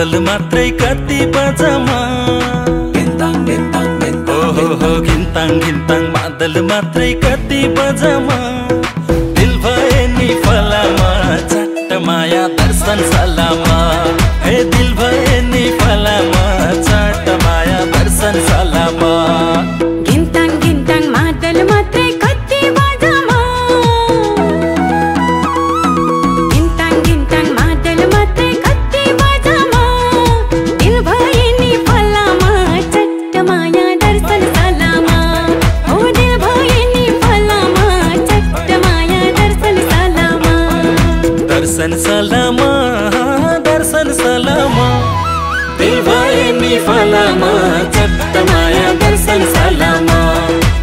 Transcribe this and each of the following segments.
मादल मात्रै कति बजामा ओहो घिन्ताङ घिन्ताङ मादल मात्रै कति बजामा दिल भए नि फलामा चट्ट माया दर्शन सलामा हे दिल भए नि फलामा चट्ट माया दर्शन सलामा घिन्ताङ घिन्ताङ मादल मात्रै कति बजामा घिन्ताङ घिन्ताङ मादल मात्रै कति बजामा दिल भए नि फलामा चट्ट माया दर्शन सलामा हो दिल भए नि फलामा चट्ट माया दर्शन सलामा दर्शन सलामा दर्शन सलामा दिल भए नि फलामा चट्ट माया दर्शन सलामा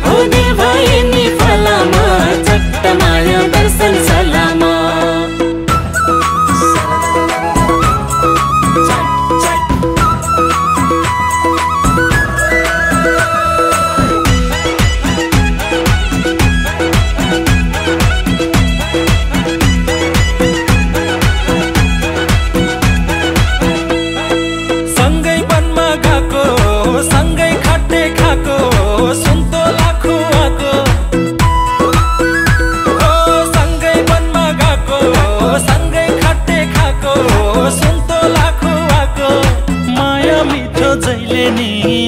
हो दिल भए नि फलामा चट्ट माया दर्शन सलामा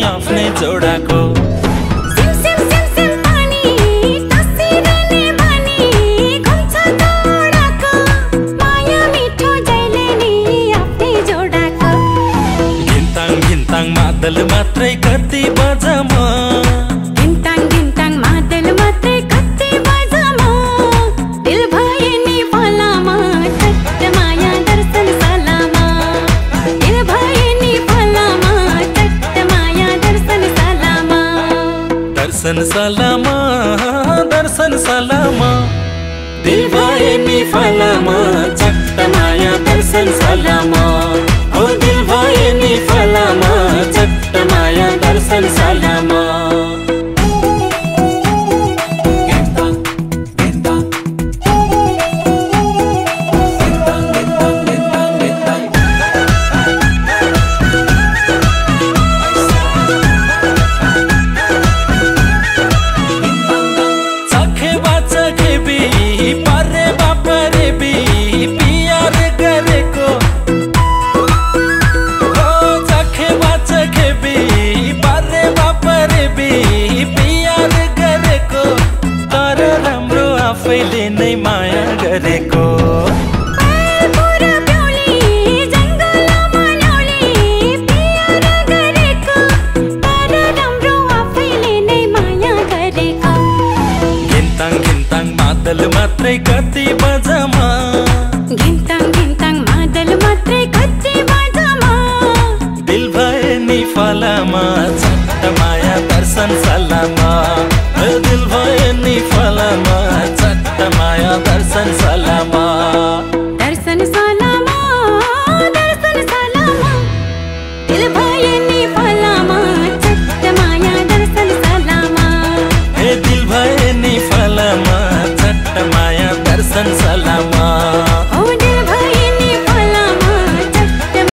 आफ्नै जोडाको सिम सिम सिम सिम पानी तसिरने बानी घुम्छ जोडाको माया मिठो जहिले नि आफ्नै जोडाको घिन्ताङ घिन्ताङ मादल मात्रै कति बजामा घिन्ताङ घिन्ताङ मादल मात्रै कति बजामा दिल भए नि फलामा चट्ट माया दर्शन सलामा दिल भए नि फलामा चट्ट माया दर्शन सलामा दर्शन सलामा दर्शन सलामा दिल भए नि फलामा चट्ट माया दर्शन सलामा हो दिल भए नि फलामा चट्ट माया दर्शन सलामा आफैले नै माया गरेको पुरा ब्याउली जङ्गलमा ल्याउली प्यार गरेको तर राम्रो आफैले नै माया गरेको घिन्ताङ घिन्ताङ मादल मात्रै कति बजामा घिन्ताङ घिन्ताङ मादल मात्रै कति बजामा दिल भए नि फलामा चट्ट माया दर्शन सलामा दिल भए नि फलामा चट्ट माया दर्शन सलामा दर्शन सलामा दर्शन सलामा दिल भए नि फलामा चट्ट माया दर्शन सलामा हे दिल भए नि फलामा चट्ट माया दर्शन सलामा